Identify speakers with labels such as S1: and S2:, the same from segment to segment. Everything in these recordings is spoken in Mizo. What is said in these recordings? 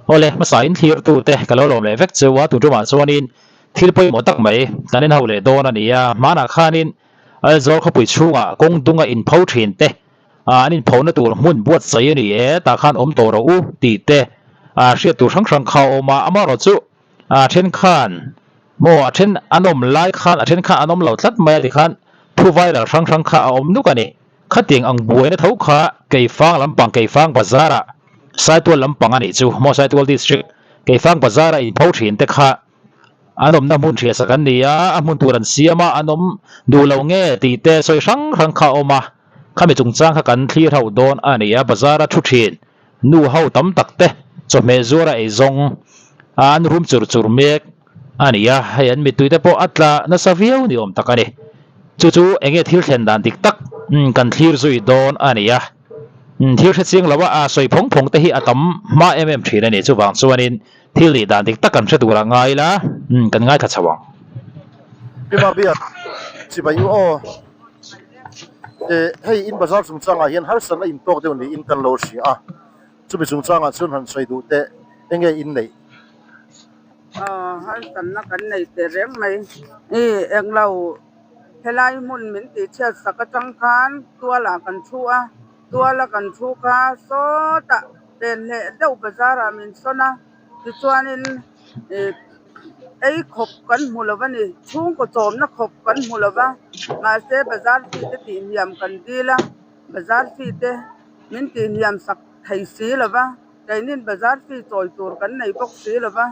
S1: Awle, hmasa in thlir tu te ka lo lawm leh vek cheu a, tun tumah chuanin thil pawimawh tak mai kan en ho leh dawn a ni a, hmanah khanin Aizawl khawpui chhungah kawng dunga inpho thin te an inphona tur hmun buatsaih a ni e, tah khan awm tawh rawh u tih te hriat tur hrang hrang kha a awm a, amaherawh chu a then khan maw a then an awm lai khan a then khan an awm lo tlat mai a tikhan thu viral hrang hrang kha a awm nuk a ni. Khatiang ang buaina tho kha Keifang lampang Keifang bazar ah Saitual lampang a nih chu maw Saitual district Keifang bazar a inpho thin te kha an awmna hmun hriatsak an ni a, a hmun tur an siam a, an awm duh lo nge tih te sawi hrang hrang kha a awm a, khami chungchang kha kan thlir ho dawn a ni a, bazar a thu thin nu ho tam tak te chawhmeh zuar a eizawng a an rum chur chur mek a ni a, hei an mittui te pawh a tla nasa viau ni awm tak a ni. Chu chu eng nge thil thlen dan dik tak kan thlir zui dawn a ni a, thil hre chiang lo a sawi phawng phawng te hi a tam hma em em thin a ni. Chuvang chuanin thil nih dan dik tak kan hre tur a ngai la, kan ngaithla chho ang.
S2: Pi Mabia, Chibai u aw. Hei in bazar chungchangah hian harsatna intawk deuh niin kan lo hria a, chumi chungchangah chuan han sawi duh teh enge in neih?
S3: Aw harsatna kan nei teh reng mai. I englo helai hmun min tih chhiat sak atang khan tualah kan thu a, tuala kan thu kha sawtah pen hleh deuh bazarah min sawn a, tichuanin ih ei khawp kan hmu lo a ni, chhungkaw chawmna khawp kan hmu lo va, mahse bazar fee te tih hniam kan dil a, bazar fee te min tih hniam sak thei si lo va. Keinin bazar fee chawi tur kan nei bawk si lo va,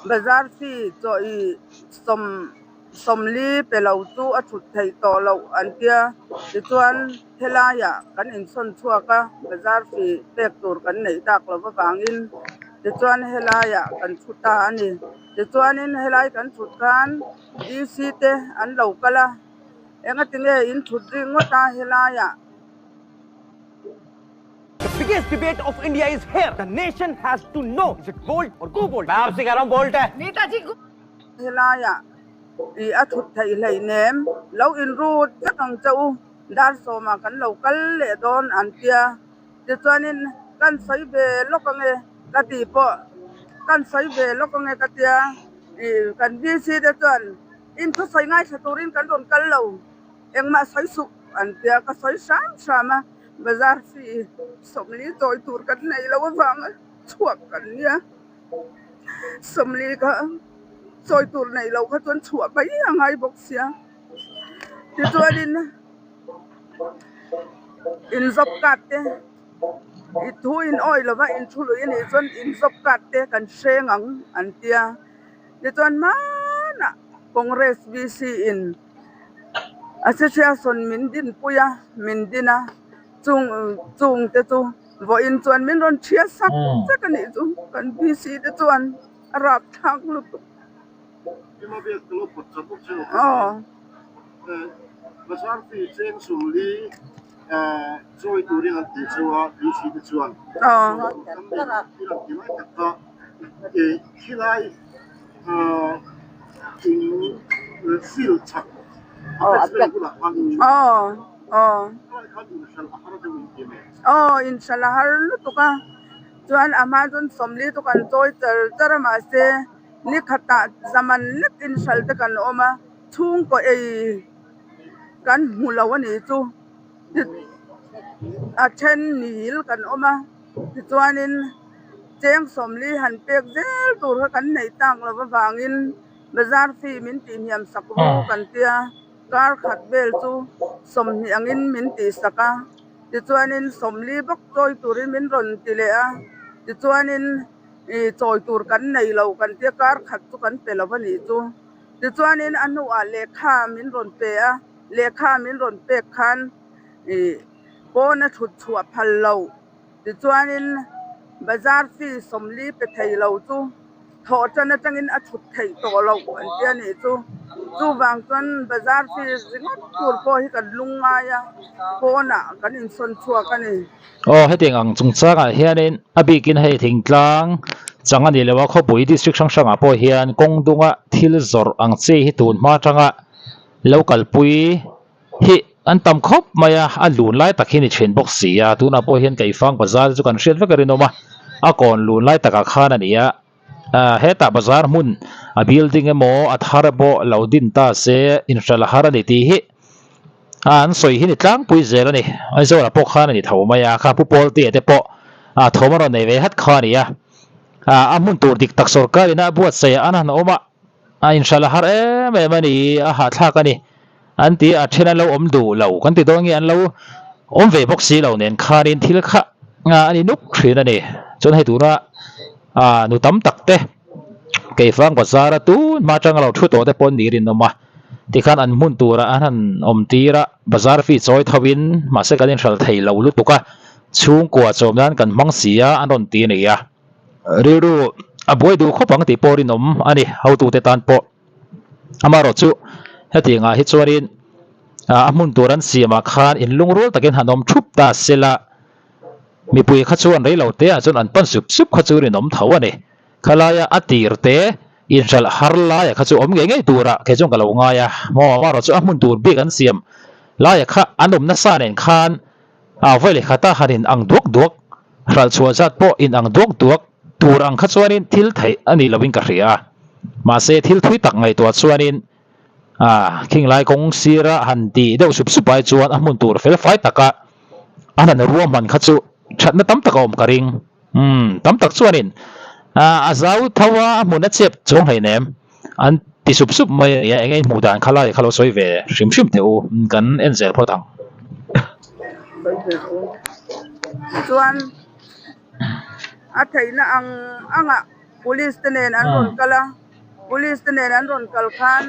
S3: bazar fee chawi sawm sawmli pe lo chu a thut theih tawh loh an tia. Tichuan helaiah kan insawn chhuak a, bazar fee pek tur kan neih dak lo avangin tichuan helaiah kan thu ta a ni. Tichuanin helai kan thut khan DC te an lo kal a, engatinge in thut ringawt a helaiah?
S4: The biggest debate of India is here. The nation has to know is it bolt or go bolt? मैं आपसे कह रहा हूँ bolt है
S3: Netaji helaiah ih a thut theih hleinem lo inrut vek ang che u dar sawmah kan lo kal leh dawn an tia tichuanin kan sawi ve lawk ange ka tih pawh kan sawi ve lawk ange ka tia ih kan VC te chuan in thusawi ngaithla turin kan rawn kal lo engmah sawi suh an tia ka sawi hram hram a. Bazar fee sawmli chawi tur kan nei lo avanga chhuak kan nia, sawmli kha chawi tur nei lo kha chuan chhuah mai a ngai bawk sia, tichuanin in job card te i thu in awih lova in thu lui anih chuan in job card te kan hreng ang an tia, tichuan hmanah Congress VC in. Association min dinpui a, min din a, chung chung te chu vawiin chuan min rawn chhia sak vek a nih chu, kan VC te chuan a rapthlak lutuk. Aw. Aw. Aw aw aw inhralh a har lutuk a chuan a hma chuan sawmli chu kan chawi char char a mahse ni khatah zaman lek inhralh te kan awm a chhungkaw ei kan hmu lo a nih chu a then nil kan awm a. Tichuanin cheng sawmli han pek zel tur kha kan neih tak lo avangin bazar fee min tihhniam sak ru kan tia, kar khat vel chu sawmhnih angin min tihsak a, tichuanin sawmli bawk chawi turin min rawn ti leh a, tichuanin ih chawi tur kan nei lo kan tia kar khat chu kan pe lo a nih chu. Tichuanin a hnuah lehkha min rawn pe a, lehkha min rawn pek khan ih. Pawn a thut chhuah phal lo. Tichuanin bazar fee sawmli pe thei lo chu thawh tan atangin a thut theih tawh loh an ti a nih chu. Chuvang chuan bazar fee ringawt tur pawh hi kan lung ngai a, pawnah kan insawn chhuak a ni.
S1: Aw hetiang ang chungchangah hianin a bikin hei thingtlang chang a nih loh a, khawpui district hrang hrangah pawh hian kawng dunga thil zawrh ang chi hi tun hma atanga lo kalpui Hi an tam khawp mai a, a lun lai tak hi ni thin bawk si a, tunah pawh hian Keifang bazar chu kan hriat vek a rinawm a. A kawn lun lai takah khan a ni a, ah hetah bazar hmun a building emaw a thar pawh lo din ta se inhralh a har a ni tih hi ah an sawi hi ni tlangpui zel a ni. Aizawl ah pawh khan a ni tho mai a, kha Pu Pawltea te pawh ah thawm a rawn nei ve hat kha a ni a, ah a hmun tur dik tak sorkar in a buatsaih ah an han awm a, a inhralh a har em em a ni, a hahthlak a ni. An ti a, a then an lo awm duh lo kan ti dawn nge an lo awm ve bawk si lo nen khanin thil kha a ni nuk thin a ni. Chuan hei tuna ah nu tam tak te Keifang bazar a tun hma atanga lo thu tawh te pawh an ni rinawm a, tikhan an hmun tura an han awm tir a, bazar fee chawi tho in mahse kan inhral thei lo lutuk a, chhungkua chawm nan kan hmang si a an rawn ti a ni a, rilru a buai duh khawp ang tih pawh rinawm a ni hotute tan pawh. Amaherawh chu hetiangah hi chuanin a hmun tur an siamah khan in lungrual takin han awm thup ta sela mipui kha chuan rei lo te ah chuan an pan sup sup kha chu rinawm tho a ni. Khalaia a tir te inhralh har laia kha chu awm ngei ngei turah kei chuan ka lo ngai a, maw amaherawh chu a hmun tur bik an siam laia kha an awm nasa nen khan a vawi leh khata han in ang duak duak hralh chhuah zat pawh in ang duak duak tur ang kha chuanin thil theih a nih lohin ka hria a, mahse thil thui tak ngaihtuah chuanin ah khinglai kawng sira han tih deuh sup sup ai chuan a hmun tur fel fai taka an han ruahman kha chu thatna tam tak a awm ka ring. Umm tam tak chuanin ah a zau tho a, a hmun a chep chuang hleinem an ti sup sup mai a nia, eng nge hmuh dan kha lai kha lo sawi ve hrim hrim teh u, kan en zel phawt ang.
S3: Chuan A theihna ang angah police te nen an rawn kal a, police te nen an rawn kal khan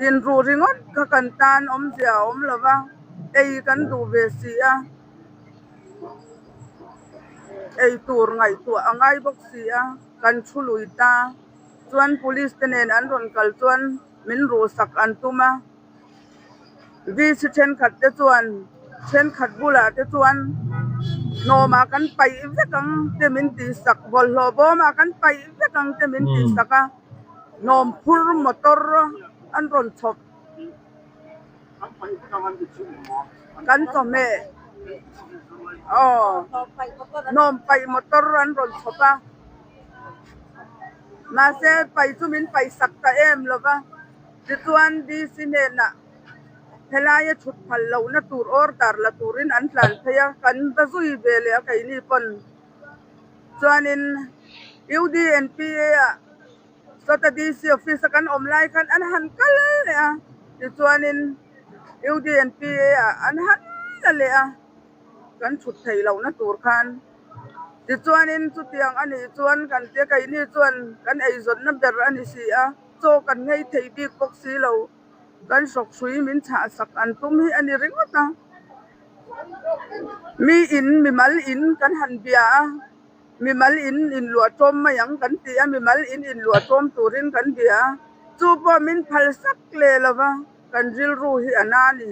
S3: inruh ringawt kha kan tan awmzia a awm lo va, ei kan duh ve si a, ei tur ngaihtuah a ngai bawk si a, kan thu lui ta. Chuan police te nen an rawn kal chuan min ruhsak an tum a. VC thenkhat te chuan thenkhat bulah te chuan hnawmah kan paih vek ang te min tihsak bawlhhlawh bawmah kan paih vek ang te min tihsak a hnawm phur motor an rawn chhawp kan chawhmeh aw hnawm paih motor an rawn chhawp a mahse paih chu min paihsak ta em lova. Tichuan DC hnenah helaia chhut phal lohna tur order la turin an tlan phei a, kan va zui ve leh a keini pawn. Chuanin UDNPA ah sawta DC office a kan awm lai khan an han kal leh a, tichuanin UDNPA ah an han la leh a. Kan chhut theih lohna tur khan tichuanin chutiang a nih chuan kan tia keini chuan kan eizawnna ber a ni si a, chaw kan nghei thei bik bawk si lo, kan hrawk hrui min chhah sak an tum hi a ni ringawt a. Mi in mimal in kan han bia a, mimal in inluah tlawm mai ang kan ti a, mimal in inluah tlawm turin kan bia a, chu pawh min phal sak leh lo va, kan rilru hi a na a ni.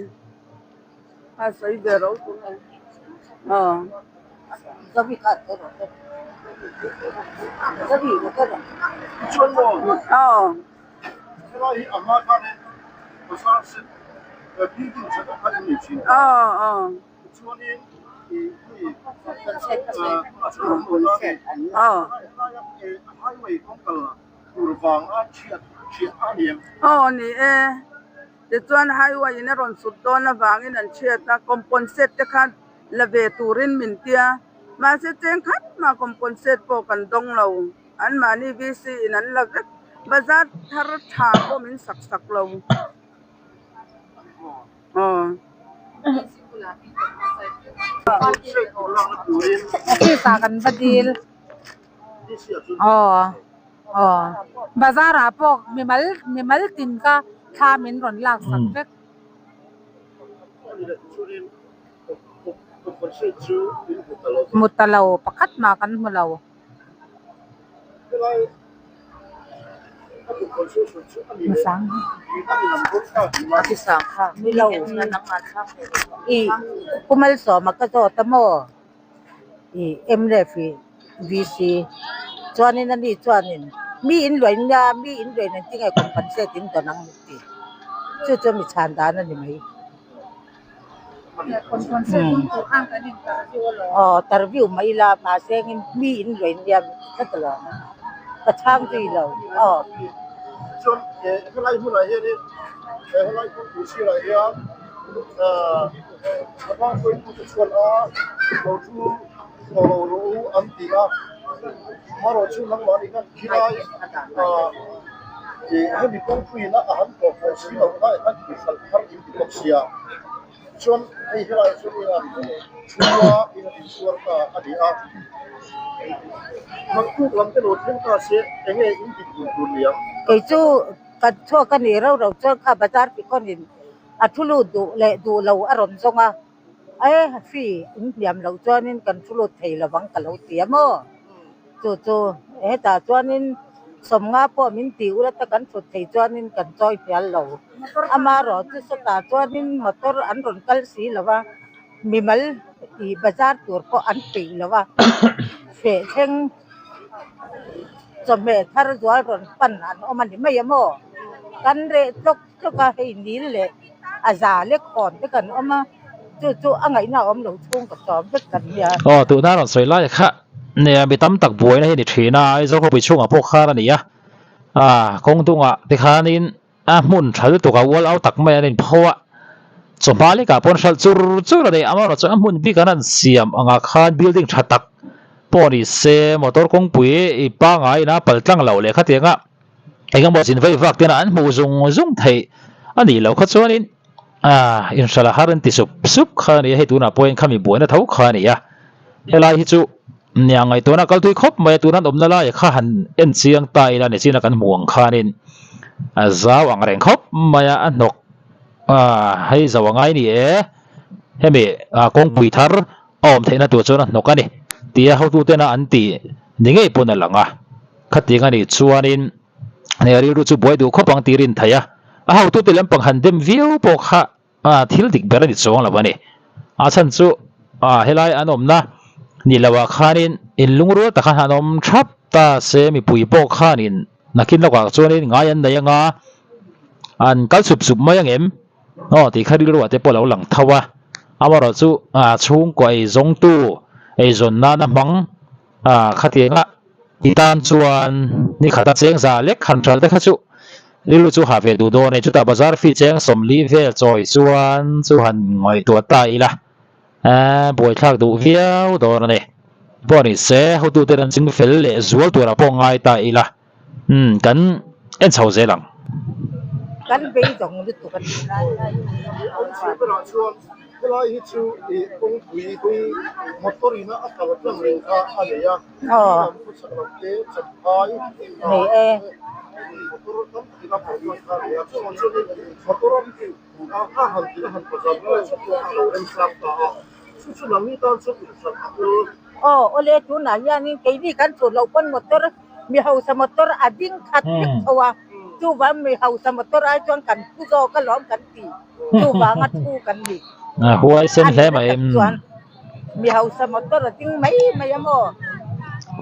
S3: A sawi ve ro tur a aw. Aw. Aw aw. Aw. Aw ni e. Tichuan highway in a rawn sut dawn avangin an chhiat a, componsate te kha la ve turin min ti a, mahse cheng khat mah componsate pawh kan dawng lo, anmahni VC in an la vek, bazar thar tha pawh min sak sak lo. Aw.
S5: Office ah kan va dil. Aw. Aw. Bazar ah pawh mimal mimal tin kha thla min rawn lak sak vek. Hmu ta lo pakhat mah kan hmu lo.
S6: I Pu Malsawma ka zawt a maw? I mref i VC chuanin ani chuanin mi in luain nia mi in luain an ti nge compensate in dawn ang min ti chu chu mi chhan dan a ni mai. Aw tarview mai ila mahse engin mi in luain nia min ti tlat alawm ka chhang zui lo aw.
S2: Chuan helai hmunah hianin helai kawngpui sirah hian Khawtlang hruaitute chuan a lo thu tawh lo rawh u an ti a, amaherawh chu nangmahni khan khilai hemi kawngpuiin a han tawh pawh si loh kha khan inhralh thar in ti bawk sia. Chuan hei helaiah chuan in han thu a, in han inchhuar ta a ni a. Naktuk lam te lo thleng ta se enge in dik duh tur niang?
S6: Kei chu kan chhuak a nih reuh reuh chuan kha bazar fikawnin a thu lut duh leh duh lo a rawn zawng a, e fee in hniam loh chuanin kan thu lut thei lovang ka lo ti a maw? Chu chu hetah chuanin sawmnga pawh min tih ula ta kan thut thei chuanin kan chawi hnial lo. Amaherawh chu sawtah chuanin motor an rawn kal si lo va, mimal ih bazar tur pawh an peih lo va, feh thleng chawhmeh thar zual rawn pan an awm a ni mai a maw? Kan reh tlawk tlawk a, hei nil leh a za lek hawn te kan awm a, chu chu a ngaihna a awm lo chhung ka sawm vek kan nia.
S1: Aw tuna rawn sawi lai kha nia mi tam tak buaina hi ni thin a, Aizawl khawpui chhungah pawh khan a ni a, ah kawng dungah te khanin a hmun tha lutuk a ual au tak mai an inpho a, chawhma lekah pawh an hralh chur chur a ni, amaherawhchu a hmun bik an han siam angah khan building tha tak pawh ni se motor kawngpui i pangai ina pal tlang loh leh khatianga Eng emaw zin vei vak tena an hmuh zung zung theih a nih loh kha chuanin ah inhralh a har an ti sup sup kha a ni a, hei tunah pawhin khami buaina tho kha a ni a, helai hi chu nia ngaihtuahna a kal tui khawp mai a, tuna an awmna laiah kha han en chiang ta ila ni china kan hmuh ang khanin a zau ang reng khawp mai a, a hnawk ah hei zo a ngai ni e, hemi ah kawngpui thar a awm theihna tur chuan a hnawk a ni tia hotutena an tih ni ngei pawn a lang a. Khatiang a nih chuanin nia rilru chu buai duh khawp ang tih rin theih a, a hotute lampang han dem viau pawh kha thil dik ber a ni chuang lo a ni. A chhan chu helai an awmna ni loah khanin inlungrual tak khan han awm thap ta se mipui pawh khanin nakin lawkah chuanin ngai an nei anga an kal sup sup mai ang em? Aw tih kha rilruah te pawh a lo lang tho a, amaherawh chu chhungkaw eizawngtu eizawn nana hmang khatianga I tan chuan ni khata cheng za lek han hralh te kha chu rilru chu ha ve duh dawn e. Chutah bazar fee cheng 40 vel chawi chuan chu han ngaihtuah ta ila buaithlak duh viau dawn a ni. Pawh ni se hotute an ching fel leh zual turah pawh ngai ta ila umm kan en chho zel ang.
S6: Kan beidawng lutuk a ni.
S2: Helai hi chu i kawngpui dung motor ina a kal tlang reng kha a nei a, lam khawchhak lam te Champhai
S6: Nei e.
S2: motor tam takin a kal tlang kha a nei a, chuvang chuanin motor a a han tih a han bazar lai chu pawh a lo remchang ta a, chu chu nangni tan chuan inhran a awl.
S6: Aw awle tunah hianin keini kan chhut loh pawn motor mi hausa motor a ding khat vek tho a, chuvang mi hausa motor ai chuan kan thu zawk alawm kan ti, chuvanga thu kan ni.
S1: A huai sen hle mai.
S6: A chuan mi hausa motor a ding mai mai a maw?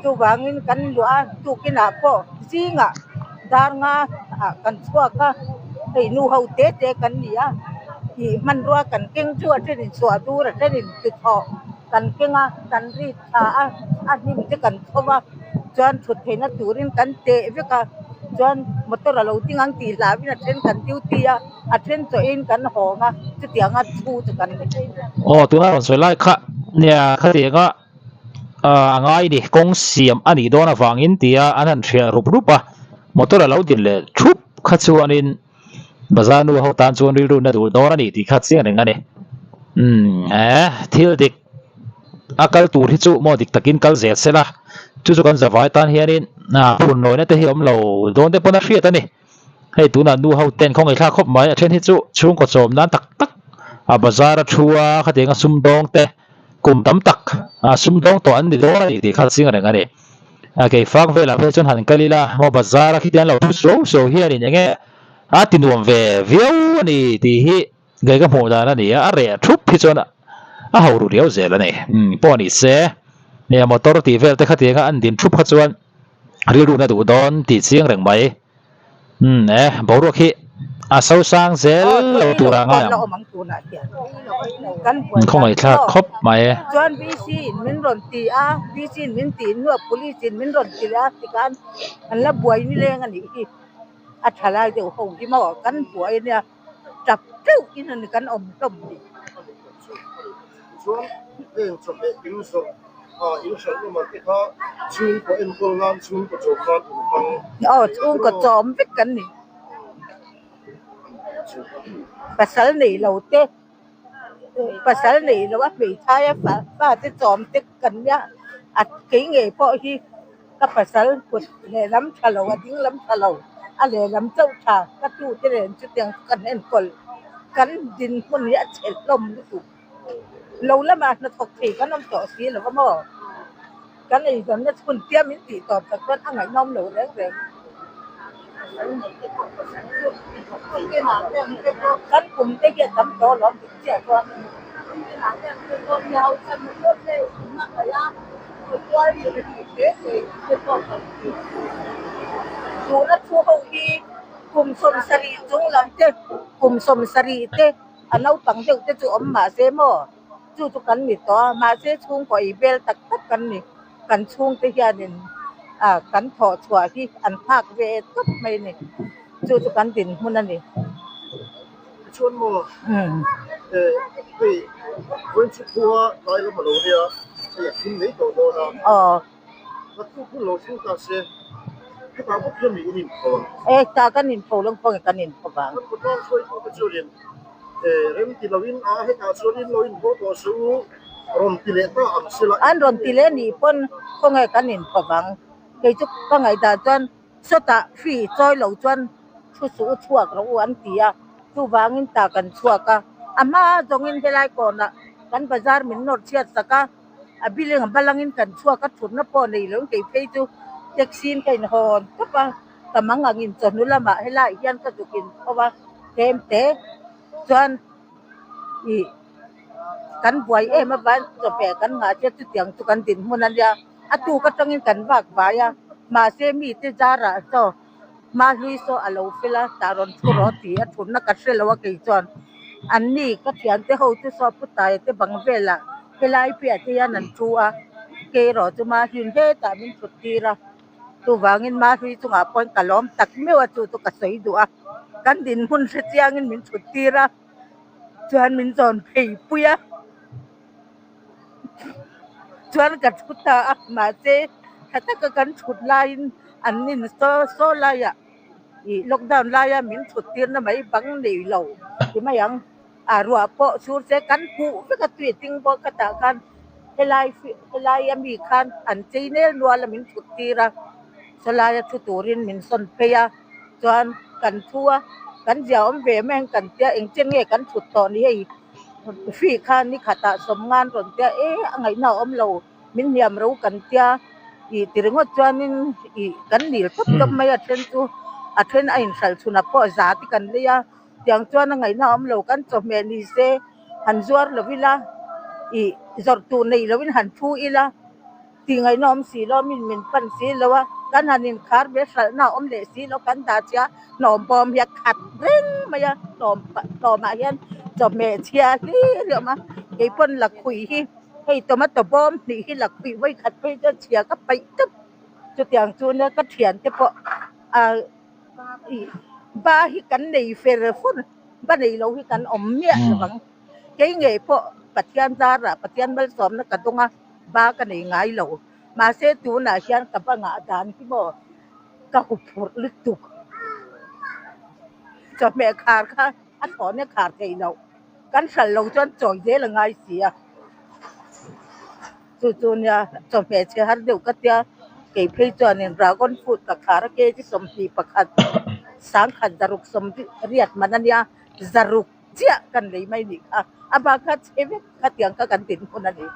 S6: Chuvangin kan luah a, tukinah pawh zingah dar nga ah kan chhuak a, hei nu ho te te kan ni a, ih hmanrua kan keng chu a thenin chhuah dur a thenin tuthawh kan keng a, kan ri thla a, a hnim te kan tho va, chuan thut theihna turin kan teh vek a, chuan motor a lo ding ang tih hlauhin a then kan duty a, a then chawhin kan hawng a, chutianga thu chu kan ni.
S1: Aw tuna rawn sawi lai kha nia khatianga a ngai ni kawng siam a nih dawn avangin tia an han hriat rup rup a, motor a lo din leh thup kha chuanin bazar nu ho tan chuan rilru na duh dawn a ni tih kha chiang reng a ni. Umm he thil dik a kal tur hi chu maw dik takin kal zel se la, chu chu kan zavai tan hianin phun nawina te hi awm lo dawn te pawn a hriat a ni. Hei tunah nu ho ten khawngaih thlak khawp mai a then hi chu chhungkaw chawm nan tak tak a bazar a thu a khatiang a sumdawng te kum tam tak a sumdawng tawh an ni dawn a ni tih kha chiang reng a ni. A kei fak velah phei chuan han kal ila maw bazar a khitiang lo thu suau suau hianin eng nge a ti nuam ve viau a ni tih hi Kei ka hmuh dan a ni a, a reh thup hi chuan a ho ru riau zel a ni. Umm pawh ni se, nia motor tih vel te khatianga an din thup kha chuan rilru na duh dawn tih chiang reng mai. Umm e, boruak hi A sosang zel
S6: Aw
S1: lo
S6: thui
S1: tur
S6: lo
S1: a
S6: pawh
S1: ngai
S6: an la
S1: ang.
S6: awm ang tunah hian kan buai dan
S1: Khawngaihthlak
S6: aw
S1: khawp mai e.
S6: Chuan VC in min rawn ti a, VC in min tih hnuah police in min rawn ti leh a tikhan an la buai nileng a nih hi. A tha lai deuh ho hi maw kan buai ania tap teuh in a ni kan awm hlawm ni.
S2: Chuan heng chawhmeh in zawrh a in hralh lamah te kha chhungkaw enkawl nan chhungkaw chawm nan in hmang.
S6: Aw chhungkaw chawm vek kan ni. Pasal nei lo te pasal nei lo a hmeithai a fa te chawm te kan nia a kei ngei pawh hi ka pasal kut lehlam tha lo a ding lam tha lo a lehlam chauh tha ka tu te nen chutiang chu kan enkawl kan dinhmun hi a chhe hlawm lutuk lo lamah hnathawk thei kan awm tawh si lo va maw kan eizawnna chhun tia min tih tawp tak chuan a ngaihnawm lo reng reng. Kan kum te hian tam tawh alawm dik chiah chuan. Tuna thu ho hi kum 70 chung lam te kum 70 te a naupang deuh te chu awm mahse maw chu chu kan ni tawh a mahse chhungkaw ei bel tak tak kan ni. Kan chhungte hianin ah kan thawh chhuah hi an nghak ve tawp mai a ni. Chu chu kan dinhmun a ni.
S2: Tichuan maw eh hei vawiin chu khua tlai lam a lo nia hei a thim mai tawh dawn a.
S6: Aw.
S2: Naktuk hun lo thleng ta se hetah bawk hian mi in inpho ang.
S6: Eh tah kan inpho lo khawnge kan inpho vang.
S2: Kan khawtlang hruaitute chuanin eh rem ti loin a hetah chuanin lo inpho tawh suh u. Rawn ti leh ta ang sela.
S6: An rawn ti leh nih pawn khawnge kan inpho vang. Kei chu ka ngaihdan chuan sawtah fee chawi lo chuan thu suh u chhuak rawh u an ti a, chuvangin ta kan chhuak a. A hma zawngin helai kawnah kan bazar min nawr chhiat sak a, a building a balangin kan chhuak a, thutna pawh nei lo kei phei chu taxi in ka inhawn tawp a, ka mang angin chawhnu lamah helaiah hian ka zuk inpho a, tlem te chuan ih. Kan buai em avang chawhmeh kan nghah chiah chutiang chu kan dinhmun a nia. A tuk atangin kan vak vai a, mahse mite zarah saw hma hlui saw a lo fel a, tah rawn thu rawh tih a thutna ka hre lo a kei chuan an ni ka thiante ho chu saw putaia te bang velah helai piah te hian an thu a, kei erawh chu hma hluin hetah min thut tir a, chuvangin hma hlui chungah pawhin ka lawm tak meuh a chu chu ka sawi duh a, kan dinhmun hre chiangin min thut tir a. Chuan min zawn phei pui a, chuan ka thu ta a, mahse tha taka kan thut laiin an nin saw saw laiah ih lockdown laia min thut tirna mai bang nei lo ti mai ang, ah ruah pawh chhur se kan huh vek a tui a ting bawk a tah khan helai helai ami khan an chei nel nual a min thut tir a, sawlaia thu turin min sawn phei a. Chuan kan thu a, kan zia awm ve mai ang kan tia engchen nge kan thut tawh ni hei fee kha ni khatah sawmngan rawn tia e a ngaihna a awm lo min hniam ro kan tia ih ti ringawt chuanin ih kan nil tawp tawp mai a then chu a then a inhralh chhunah pawh za te kan lei a tiang chuan a ngaihna a awm lo kan chawhmeh ni se han zuar lo ila ih zawrh tur nei loin han thu ila. Tih ngaihna awm si lo, min min pan si lo a, kan han inkhar ve hralhna a awm leh si lo, kan dah chhia hnawm bawm hi a khat reng mai a, hnawm hnawmah hian chawhmeh chhia hlir hi a awm a, kei pawn lakhuih hi hei tomato bawm hnih hi lakhuih vawi khat phei chuan chhia ka paih tawp, chutiang chu nia ka thiante pawh ah ih ba hi kan nei fer fur, ba nei lo hi kan awm miah lo ang, kei ngei pawh Pathian zarah Pathian malsawmna ka dawng a. Ba ka nei ngai lo. Mahse tunah hian ka va ngah dan hi maw ka hu phurh lutuk. Chawhmeh khar kha a thlawhna khar theih loh. Kan hral lo chuan chawi zel a ngai si a. Chu chu nia chawhmeh chhe har deuh ka tia kei phei chuanin dragon fruit ka khar a kg 21 sangkhat zaruk 80 man a nia zaruk. Chiah kan lei mai nih kha a bak kha chhe vek khatiang kha kan dinhmun a ni.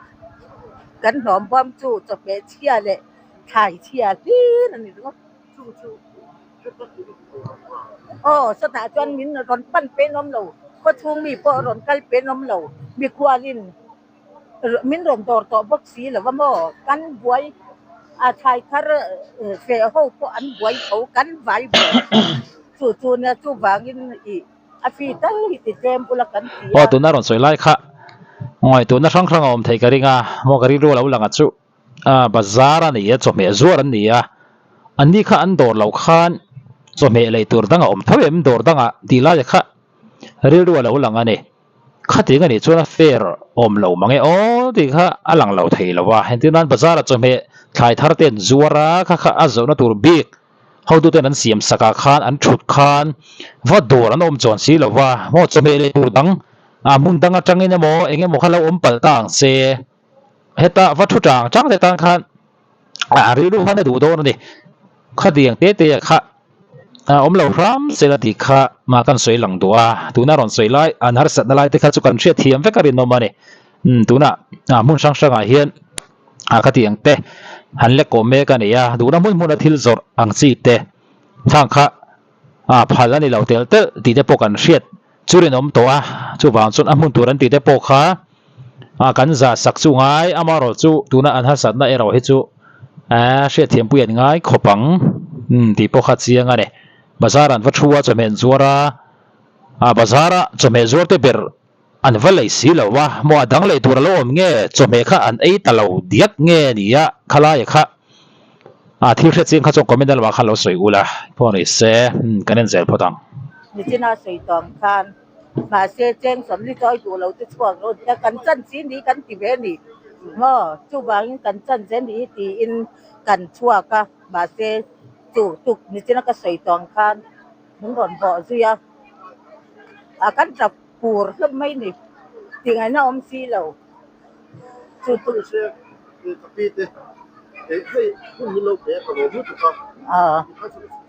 S6: Kan hlawm bawm chu chawhmeh chhia leh thlai chhia hlir a ni ringawt. Aw sawtah chuan min rawn pan pen awm lo, khawchhung mi pawh rawn kal pen awm lo, mikhualin min rawn dawr tawh bawk si lo va maw? Kan buai a thlai thar feh ho pawh an buai tho, kan vai buai. Chu chu nia chuvangin ih a fee tal hi ti tlem ula kan ti
S1: Aw
S6: a.
S1: tuna rawn sawi lai kha ngaihtuahna hrang hrang a awm theih ka ring a, maw ka rilru a lo lang a chu a bazar a ni a chawhmeh zuar an ni a, an ni kha an dawr loh khan chawhmeh lei tur dang a awm tho em dawr dangah tih laia kha rilru a lo lang a ni. Khatiang a nih chuan a fair awm lo mang e aw tih kha a lang lo thei lo a, entir nan bazar ah chawhmeh thlai thar te an zuar a, kha kha a zawhna tur bik hotu ten an siam sak ah khan an thut khan va dawr an awm chuan si lo va, maw chawhmeh leh tur dang ah hmun dang atangin emaw eng emaw kha lo awm palh ta ang se, heta va thu tang tang te tan khan a rilru khan a duh dawn a ni, khatiang te te ah kha. A awm lo hram sel a tih kha mah kan sawi lang duh a, tuna rawn sawi lai an harsatna lai te kha chu kan hriat thiam vek a rinawm a ni. Umm tuna ah hmun hrang hrangah hian ah ka tih ang te han lek kawh mek a ni a, duhna hmun hmuna thil zawrh ang chi te khang kha ah phal a ni lo tel telh tih te pawh kan hriat chu rinawm tawh a, chuvang chuan a hmun tur an tih te pawh kha ah kan zah sak chu ngai amaherawh chu tuna an harsatna erawh hi chu eh hriatthiam pui an ngai khawp ang umm tih pawh kha chiang a ni bazar an va thu a chawhmeh an zuar a ah bazar a chawhmeh zuar te ber an va lei si lo a maw a dang lei tur a lo awm nge chawhmeh kha an ei ta lo diak nge ni a khalai kha ah thil hriat chiang kha chuan comment lamah khan lo sawi ula pawh ni se umm kan en zel phawt ang.
S6: Nichina sawi tawng khan Mahse, cheng sawmli chawi duh lo te chhuak rawh tia kan chan chi ni kan ti ve ni maw? Chuvangin kan chan che ni tiin kan chhuak a, mahse chu tuk nichina ka sawi tawh ang khan min rawn bawh zui a, a kan tap pur hlawp mai ni tih ngaihna awm si lo.
S2: Chu tuk se ka pi te hei hun min lo pe a ka lawm lutuk a,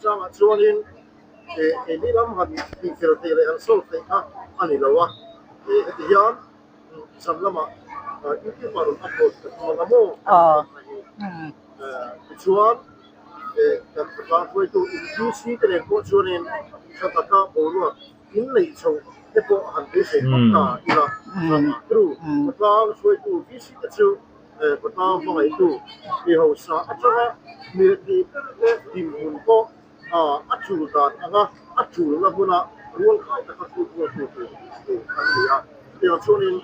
S2: changah chuanin Keini lam han tihfel theih leh han solve theih kha a ni lo a, heti hian zan lamah YouTube ah rawn upload ka tum ang a maw kan tih kha hi. Tichuan kan khawtlang hruaitu in DC te nen pawh chuanin tha taka boruak in neih chho te pawh han beisei phawt ta ila true khawtlang hruaitu VC te chu khawtlang hmangaihtu mi hausa atanga mi rethei ber te dinhmun pawh a tul dan anga a tulna hmuna rual khai taka thu kualtu tur tur an ni a. Chutiang chuanin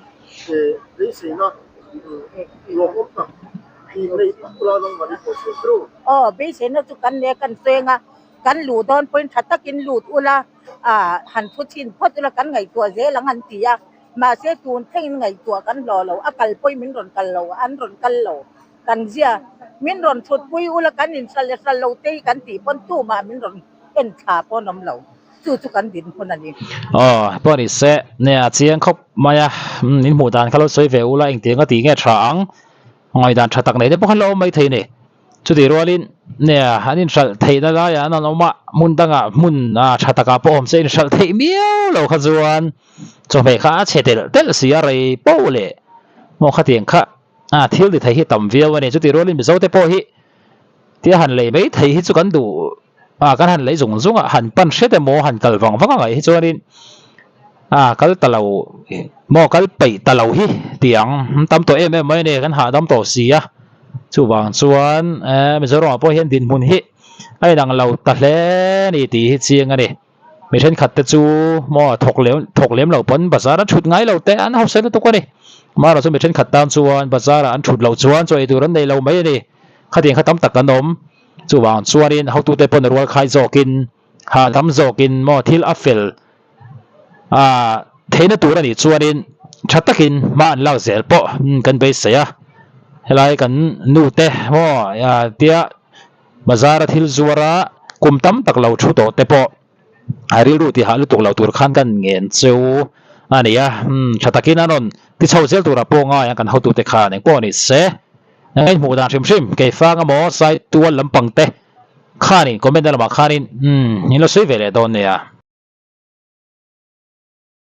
S2: beiseina lawmawm tak hi nei phawt ula nangmah ni pawh sawi tru.
S6: Aw, beiseina chu kan nei a, kan seng a, kan luh dawn pawhin tha takin lut ula, han thu chhin phawt ula kan ngaihtuah zel ang an ti a, mahse tun thlengin ngaihtuah kan hlawh lo, a kal pawhin min rawn kal lo, an rawn kal lo. Kan zia, min rawn thutpui ula kan inhral leh hral lo te hi kan tih pawn tumah min rawn en thla pawn awm lo. Chu chu kan dinhmun a ni.
S1: Aw, pawh ni se, nia a chiang khawp mai a, umm in hmuh dan kha lo sawi ve ula engtiang a tih nge tha ang, ngaihdan tha tak nei te pawh khan lo awm mai thei ni. Chutih rualin nia an inhralh theihna laiah an rawn awm a, hmun dangah hmun ah tha takah pawh awm se inhralh theih miau lo kha chuan chawhmeh kha a chhe telh telh si a rei poh leh maw khatiang kha A thil ti thei hi tam viau a ni. Chutih rualin Mizo te pawh hi tia han lei mai thei hi chu kan duh a, kan han lei zung zung a, han pan hret emaw han kal vang vang a ngaih hi chuanin a kal ta lo maw kal peih ta lo hi tih ang tam tawh em em mai a ni, kan hahdam tawh si a. Chuvang chuan Mizoramah pawh hian dinhmun hi a inang lo ta hle a ni tih hi chiang a ni. Mi thenkhat te chu maw thawk lem thawk lem lo pawn bazar an thut ngai lo te an hausa lutuk a ni. Amaherawh chu mi thenkhat tan chuan bazar ah an thut loh chuan chaw ei tur an nei lo mai a ni. Khatiang kha tam tak an awm. Chuvang chuanin hotute pawn rual khai zawkin hahdam zawkin maw thil a fel ah theihna tur a nih chuanin tha takin hma an lak zel pawh kan beisei a. Helai kan nu te maw tia. Bazar a thil zuar a, kum tam tak lo thu tawh te pawh a rilru ti hah lutuk lo tur khan kan ngen cheu a ni a, umm tha takin an rawn ti chho zel turah pawh ngai ang kan hotute khan engpawh ni se engin hmuh dan hrim hrim keifang emaw sai tual lampang te khanin comment na lamah khanin umm in lo sawi ve leh dawn nia.